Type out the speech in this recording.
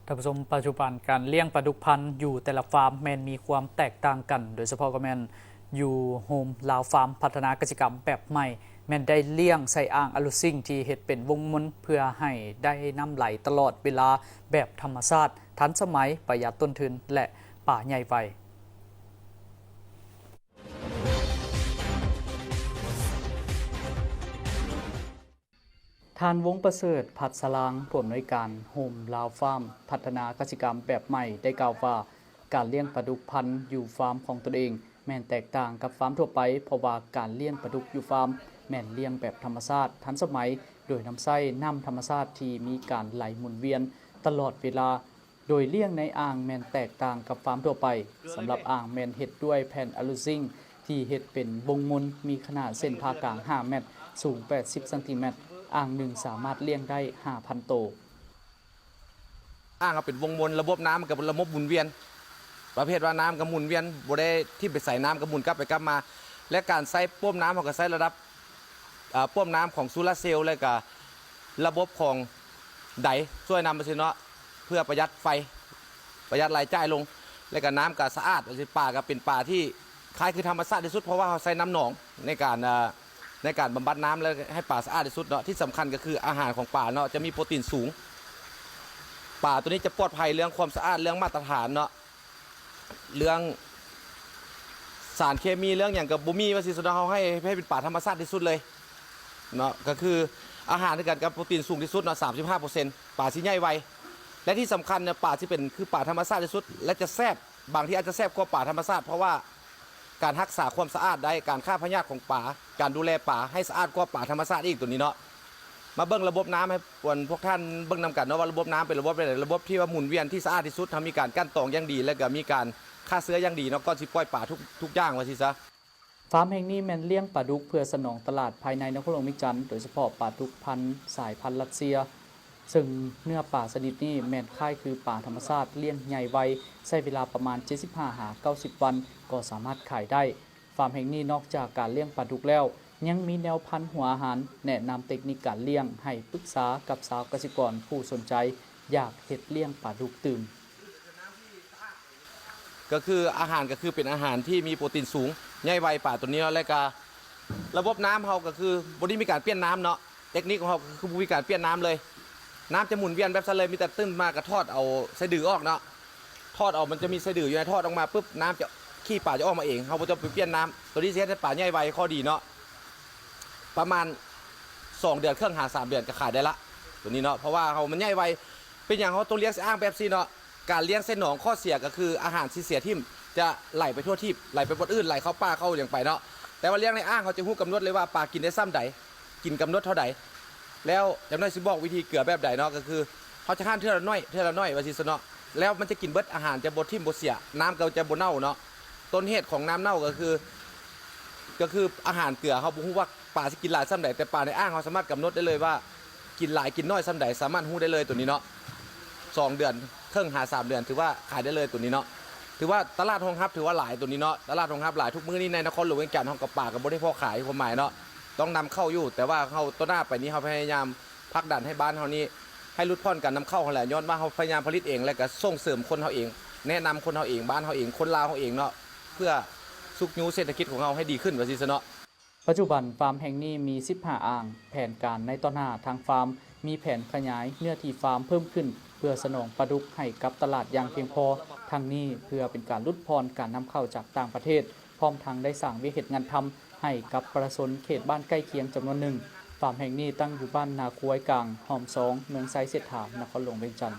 ທ່ານຜູ້ຊົມ, ປັດຈຸບັນການລ້ຽງປາດຸກພັນຢູ່ແຕ່ລະຟາມແມ່ນມີຄວາມແຕກຕ່າງກັນ, ໂດຍສະເພາະກໍແມ່ນຢູ່ໂຮມລາວຟາມພັດທະນາກະສິກຳແບບໃໝ່ ແມ່ນໄດ້ລ້ຽງໃສ່ອ່າງອາລູຊິງທີ່ເຮັດເປັນວົງມົນ ເພື່ອໃຫ້ໄດ້ນ້ຳໄຫຼຕະຫຼອດເວລາແບບທຳມະຊາດ, ທັນສະໄໝ, ປະຢັດຕົ້ນທຶນ ແລະ ປາໃຫຍ່ໄວ. ທ່ານ ວົງປະເສີດ ພັດສະລາງ ຜູ້ອຳນວຍການໂຮມລາວຟາມພັດທະນາກະສິກຳແບບໃໝ່ ໄດ້ກ່າວວ່າ ການລ້ຽງປາດຸກພັນຢູ່ຟາມຂອງຕົນເອງແມ່ນແຕກຕ່າງກັບຟາມທົ່ວໄປ, ເພາະວ່າການລ້ຽງປາດຸກຢູ່ຟາມແມ່ນລ້ຽງແບບທຳມະຊາດ, ທັນສະໄໝ, ໂດຍນຳໃຊ້ນ້ຳທຳມະຊາດທີ່ມີການໄຫຼໝູນວຽນຕະຫຼອດເວລາ. ໂດຍລ້ຽງໃນອ່າງແມ່ນແຕກຕ່າງກັບຟາມທົ່ວໄປ. ສຳລັບອ່າງແມ່ນເຮັດດ້ວຍແຜ່ນອາລູຊິງທີ່ເຮັດເປັນວົງມົນ, ມີຂະໜາດເສັ້ນຜ່າກາງຫ້າແມັດ, ສູງແປດສິບຊັງຕີແມັດ. ອ່າງໜຶ່ງສາມາດລ້ຽງໄດ້ຫ້າພັນໂຕ. ອ່າງເຮົາເປັນວົງມົນ, ລະບົບນ້ຳມັນກໍເປັນລະບົບໝູນວຽນ, ປະເພດວ່ານ້ຳກໍໝູນວຽນ, ບໍ່ໄດ້ຖິ້ມໄປໃສ, ນ້ຳກໍໝູນກັບໄປກັບມາ ແລະ ການໃຊ້ປ້ວມນ້ຳ ເຮົາກໍໃຊ້ລະດັບ ອາ ປ້ວມນ້ຳຂອງໂຊລາເຊວ ແລະກະລະບົບຂອງໃດຊ່ວຍນຳ ຈັ່ງຊີ້ເນາະ, ເພື່ອປະຢັດໄຟ, ປະຢັດລາຍຈ່າຍລົງ, ແລະກະນ້ຳກະສະອາດ, ຈັ່ງຊີ້ ປາກະເປັນປາທີ່ຄ້າຍຄືທຳມະຊາດທີ່ສຸດ, ເພາະວ່າເຮົາໃຊ້ນ້ຳໜອງໃນການ ອາ ໃນການບຳບັດນ້ຳ ແລະໃຫ້ປາສະອາດທີ່ສຸດເນາະ. ທີ່ສຳຄັນກໍຄືອາຫານຂອງປາເນາະ ຈະມີໂປຣຕີນສູງ, ປາໂຕນີ້ຈະປອດໄພເລື່ອງຄວາມສະອາດ, ເລື່ອງມາດຕະຖານເນາະ. ເລື່ອງສານເຄມີ ເລື່ອງຫຍັງກໍບໍ່ມີ ວ່າຊີ້ຊະເນາະ, ເຮົາໃຫ້ ໃຫ້ເປັນປາທຳມະຊາດທີ່ສຸດເລີຍເນາະ, ກໍຄືອາຫານຄືກັນກັບໂປຣຕີນສູງທີ່ສຸດເນາະ ສາມສິບຫ້າເປີເຊັນ, ປາຊິໃຫຍ່ໄວ ແລະທີ່ສຳຄັນເນຍ ປາຊິເປັນຄືປາທຳມະຊາດທີ່ສຸດ ແລະຈະແຊບ, ບາງທີອາດຈະແຊບກວ່າປາທຳມະຊາດ ເພາະວ່າການຮັກສາຄວາມສະອາດໄດ້, ການຂ້າພະຍາດຂອງປາ, ການດູແລປາໃຫ້ສະອາດກວ່າປາທຳມະຊາດອີກ ໂຕນີ້ເນາະ. ມາເບິ່ງລະບົບນ້ຳໃຫ້ ອັນ ພວກທ່ານເບິ່ງນຳກັນເນາະ ວ່າລະບົບນ້ຳເປັນລະບົບແບບໃດ, ລະບົບທີ່ວ່າໝູນວຽນທີ່ສະອາດທີ່ສຸດ, ເຮົາມີການກັ່ນຕອງຢ່າງດີ ແລະກະມີການຂ້າເຊື້ອຢ່າງດີເນາະ ກ່ອນຊິປ່ອຍປາທຸກ ທຸກຢ່າງ ວ່າຊີ້ຊະ. ຟາມແຫ່ງນີ້ແມ່ນລ້ຽງປາດຸກເພື່ອສະໜອງຕະຫຼາດພາຍໃນນະຄອນຫຼວງວຽງຈັນ, ໂດຍສະເພາະປາດຸກພັນສາຍພັນຣັດເຊຍ, ເຊິ່ງເນື້ອປາຊະນິດນີ້ແມ່ນຄ້າຍຄືປາທຳມະຊາດ, ລ້ຽງໃຫຍ່ໄວ, ໃຊ້ເວລາປະມານເຈັດສິບຫ້າຫາເກົ້າສິບວັນກໍສາມາດຂາຍໄດ້. ຟາມແຫ່ງນີ້ນອກຈາກການລ້ຽງປາດຸກແລ້ວ, ຍັງມີແນວພັນຫົວອາຫານ, ແນະນຳເຕັກນິກການລ້ຽງ, ໃຫ້ປຶກສາກັບຊາວກະສິກອນຜູ້ສົນໃຈຢາກເຮັດລ້ຽງປາດຸກຕື່ມ. ກໍຄືອາຫານ ກໍຄືເປັນອາຫານທີ່ມີໂປຣຕີນສູງ, ໃຫຍ່ໄວ ປາໂຕນີ້ເນາະ, ແລະກະລະບົບນ້ຳເຮົາກໍຄືບໍ່ໄດ້ມີການປ່ຽນນ້ຳເນາະ. ເຕັກນິກຂອງເຮົາກໍຄືບໍ່ມີການປ່ຽນນ້ຳເລີຍ, ນ້ຳຈະໝູນວຽນແບບຊັ້ນເລີຍ, ມີແຕ່ຕື່ນມາກໍຖອດເອົາສະດືອອກເນາະ, ຖອດເອົາ ມັນຈະມີສະດືຢູ່ໃນ, ຖອດອອກມາປຶບ ນ້ຳຈະ ຂີ້ປາຈະອອກມາເອງ, ເຮົາບໍ່ຕ້ອງໄປປ່ຽນນ້ຳ. ໂຕນີ້ຊິເຮັດໃຫ້ປາໃຫຍ່ໄວ, ຂໍ້ດີເນາະ, ປະມານສອງເດືອນເຄິ່ງຫາສາມເດືອນກໍຂາຍໄດ້ລະ ໂຕນີ້ເນາະ, ເພາະວ່າເຮົາ ມັນໃຫຍ່ໄວ. ເປັນຫຍັງເຮົາຕ້ອງລ້ຽງໃສ່ອ່າງແບບຊີ້ເນາະ? ການລ້ຽງໃສ່ໜອງ ຂໍ້ເສຍກໍຄືອາຫານຊິເສຍຖິ້ມ, ຈະໄຫຼໄປທົ່ວທີບ, ໄຫຼໄປບ່ອນອື່ນ, ໄຫຼເຂົ້າປ່າເຂົ້າຫຍັງໄປເນາະ. ແຕ່ວ່າລ້ຽງໃນອ່າງ ເຮົາຈະຮູ້ກຳນົດເລີຍວ່າປາກິນໄດ້ຊ່ຳໃດ, ກິນກຳນົດເທົ່າໃດ. ແລ້ວຈັກໜ້ອຍຊິບອກວິທີເກືອແບບໃດເນາະ, ກໍຄືເຮົາຈະຫັ່ນເທື່ອລະໜ້ອຍ ເທື່ອລະໜ້ອຍ ວ່າຊີ້ຊະເນາະ, ແລ້ວມັນຈະກິນເບິດ, ອາຫານຈະບໍ່ຖິ້ມບໍ່ເສຍ, ນ້ຳກໍຈະບໍ່ເນົ່າເນາະ. ຕົ້ນເຫດຂອງນ້ຳເນົ່າກໍຄື ກໍຄືອາຫານເກືອ, ເຮົາບໍ່ຮູ້ວ່າປາຊິກິນຫຼາຍຊ່ຳໃດ, ແຕ່ປາໃນອ່າງເຮົາສາມາດກຳນົດໄດ້ເລີຍວ່າກິນຫຼາຍກິນໜ້ອຍຊ່ຳໃດ, ສາມາດຮູ້ໄດ້ເລີຍໂຕນີ້ເນາະ. ສອງເດືອນເຄິ່ງຫາສາມເດືອນ ຖືວ່າຂາຍໄດ້ເລີຍໂຕນີ້ເນາະ. ຖືວ່າຕະຫຼາດຮອງຮັບຖືວ່າຫຼາຍໂຕນີ້ເນາະ, ຕະຫຼາດຮອງຮັບຫຼາຍ. ທຸກມື້ນີ້ໃນນະຄອນຫຼວງວຽງຈັນເຮົາກໍ ປາກໍບໍ່ໄດ້ພໍຂາຍ, ຄວາມໝາຍເນາະ, ຕ້ອງນຳເຂົ້າຢູ່, ແຕ່ວ່າເຮົາຕໍ່ໜ້າໄປນີ້ ເຮົາພະຍາຍາມຜັກດັນໃຫ້ບ້ານເຮົານີ້ ໃຫ້ຫຼຸດຜ່ອນການນຳເຂົ້າຫັ້ນແຫຼະ, ຍ້ອນວ່າເຮົາພະຍາຍາມຜະລິດເອງ ແລະກະສົ່ງເສີມຄົນເຮົາເອງ, ແນະນຳຄົນເຮົາເອງ, ບ້ານເຮົາເອງ, ຄົນລາວເຮົາເອງເນາະ, ເພື່ອຊຸກຍູ້ເສດຖະກິດຂອງເຮົາໃຫ້ດີຂຶ້ນ ວ່າຊີ້ຊະເນາະ. ປັດຈຸບັນຟາມແຫ່ງນີ້ມີສິບຫ້າອ່າງ. ແຜນການໃນຕໍ່ໜ້າ, ທາງຟາມມີແຜນຂະຫຍາຍເນື້ອທີ່ຟາມເພີ່ມຂຶ້ນ ເພື່ອສະໜອງປາດຸກໃຫ້ກັບຕະຫຼາດຢ່າງພຽງພໍ, ທັງນີ້ເພື່ອເປັນການຫຼຸດຜ່ອນການນຳເຂົ້າຈາກຕ່າງປະເທດ, ພ້ອມທັງໄດ້ສ້າງວຽກເຮັດງານທຳໃຫ້ກັບປະຊາຊົນເຂດບ້ານໃກ້ຄຽງຈຳນວນໜຶ່ງ. ຟາມແຫ່ງນີ້ຕັ້ງຢູ່ບ້ານນາຄວາຍກາງ, ຫ້ອມຊອງ, ເມືອງໄຊເສດຖາ, ນະຄອນຫຼວງວຽງຈັນ.